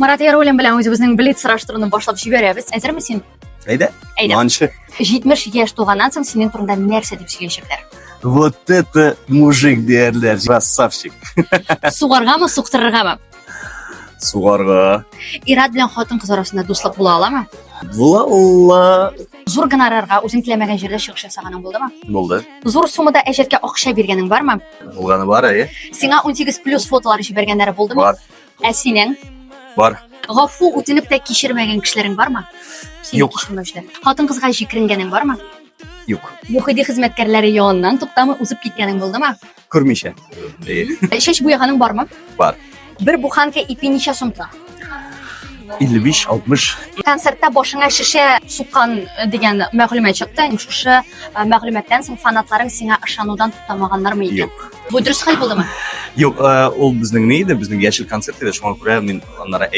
Марат Яруллин белән үзебезнең блиц сораштыруны башлап җибәрәбез. Әзерме син? Әйдә. Әйдә. Манчы. 70 яшь тулганнан соң синең турында нәрсә дип сөйләячәкләр? Вот это мужик диярләр. Красавчик. Сугаргамы, суктырыргамы? Сугарга. Ир-ат белән хатын-кыз арасында дуслык була аламы? Була ла. Зур гонорарга үзең теләмәгән җирдә чыгыш ясаганың булдымы? Булды. Зур суммада әҗәткә акча биргәнең бармы? Булганы бар, әйе. Сиңа 18 плюс фотолар җибәргәннәре булдымы? Бар. Ә синең? Бар. Гафу үтенеп тә кичермәгән кешеләрең бармы? Сине Юк. кичермәүчеләр. Хатын-кызга җикренгәнең бармы? Юк. ЮХИДИ хезмәткәрләре яныннан туктамый узып киткәнең булдымы? Күрмичә. Әйе. Чәч буяганың бармы? Бар. Бер буханка ипи ничә сум тора? 55, 60. Концертта башыңа шешә суккан э, дигән мәгълүмат чыкты. Шушы э, мәгълүматтан соң фанатларың сиңа ышанудан туктамаганнармы икән? Юк. Бу дөрес хәл булдымы? Юк, э, ул безнең ни иде? Безнең яшел концерт иде. Шуңа күрә мин аннары